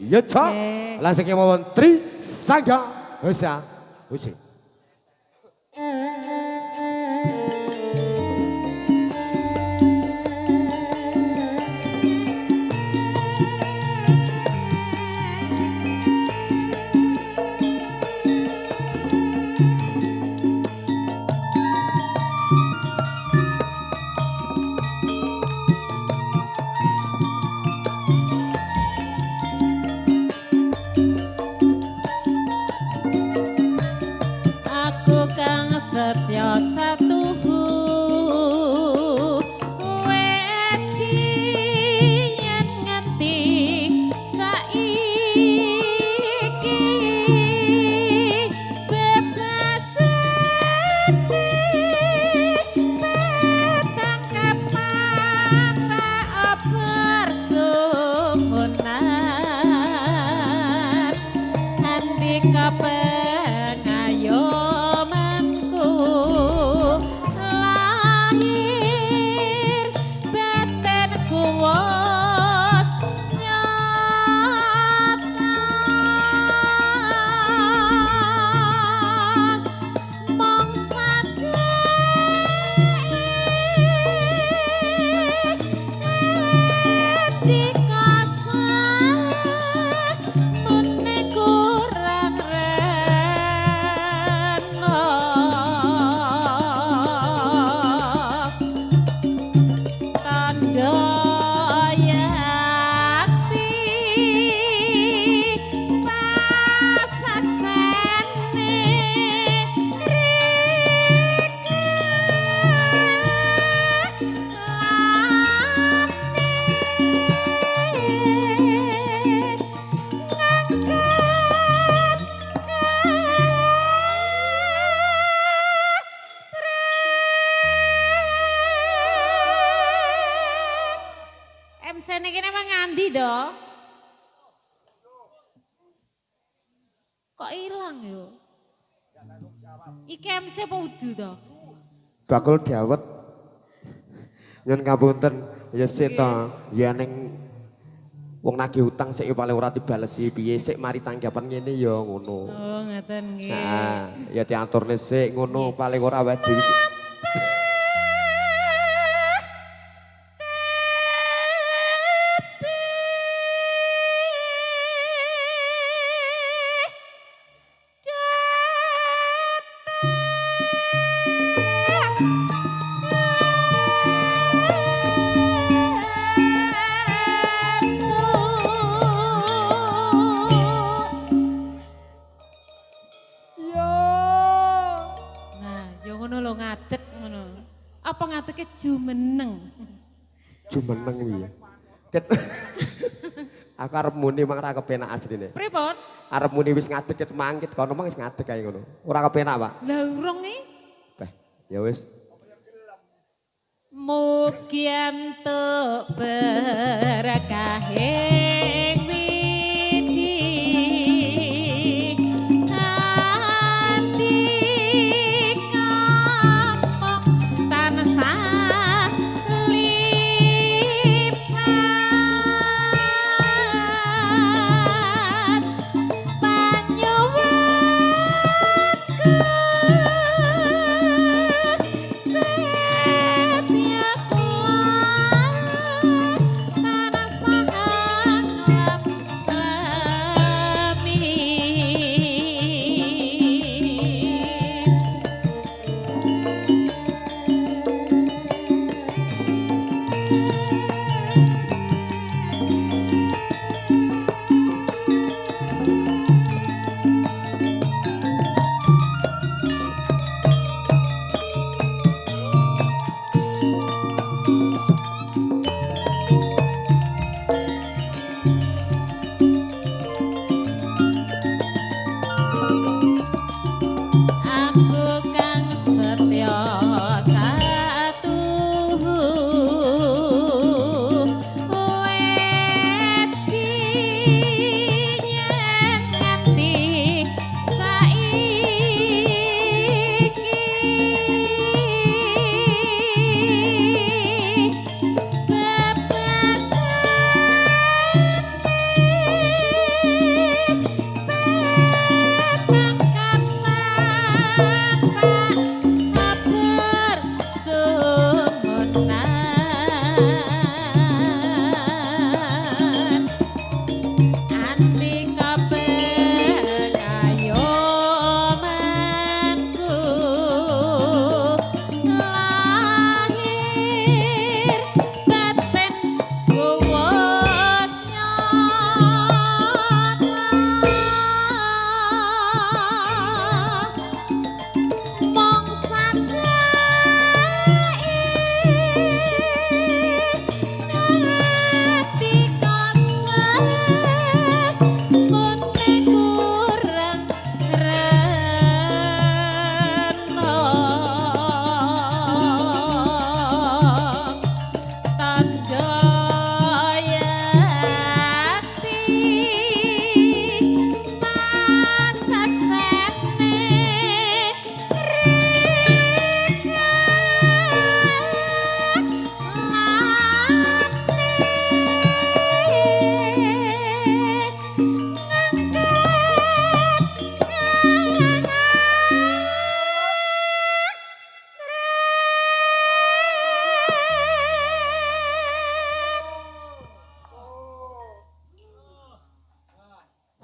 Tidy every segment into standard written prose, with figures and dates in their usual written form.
Iya, Cok. Langsung kemawon Tri Sangga Husa Husi. Aku kang setya satuhu wet biyen nganti saiki bebas petang kapan tak bersumunan andika pengayomanku lahir batinku wis nyata mong saja dikasa mene kurang rena tandha yakti pasaksene rika MC niki emang ngandi do? Kok ilang yo? Iki MC apa udu to? Bakul dawet. Nyun ngapunten, ya sik to. Ya ning wong nagih utang sik paling ora dibalesi piye sik mari tanggapan ngene ya ngono. Oh, ngaten nggih. Heeh, ya diaturne sik ngono paling ora awake dhewe. Nah, ya ngono lho ngadeg ngono. Apa ngadege jumeneng? Jumeneng kuwi ya. Ket Aku arep muni mang ora kepenak asline. Pripun? Arep muni wis ngadeg ket mangkit kono mang wis ngadeg kae ngono. Ora kepenak, Pak. Lah urung iki Beh, ya wis. Mugi entuk berkahe widi andika tansah lipat panyuwunku setya kula tansah nglamat.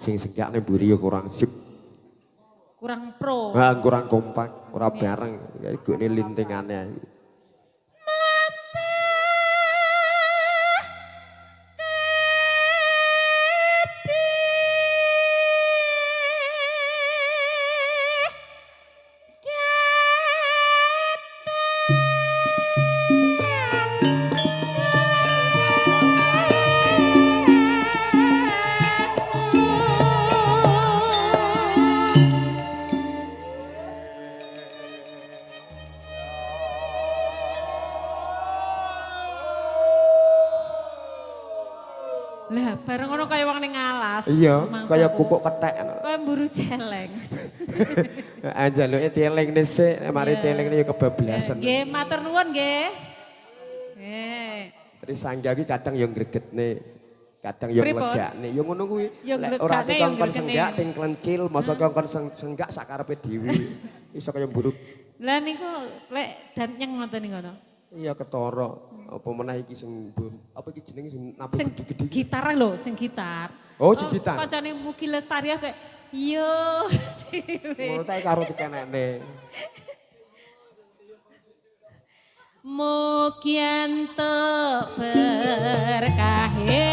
Sing senggak ning mburi ya kurang sip. Kurang pro. Ah, kurang kompak, ora bareng. Ya gone lintingane ae. Lah, bareng ngono kaya wong ning alas. Iya, kaya kukuk kethek. Kaya mburu celeng. Njaluke dielingne sik, mari dielingne ya kebablasan. Nggih, matur nuwun nggih. Nggih. Trisangga ki kadang ya ngregetne, kadang ya nglegakne. Ya ngono kuwi. Lek ora dikongkon senggak ting klencil, mosok kongkon senggak sakarepe dhewe. Iso kaya mburu. Lah niku lek dan nyeng ngoten niku to. Iya ketara. Apa meneh iki sing apa iki jenenge sing nabuh gedhe-gedhe. Gitar lho, sing gitar. Oh, sing gitar. Kancane Mugi Lestari kayak yo dhewe. Ngono ta karo dikenekne. Mugi entuk berkahe.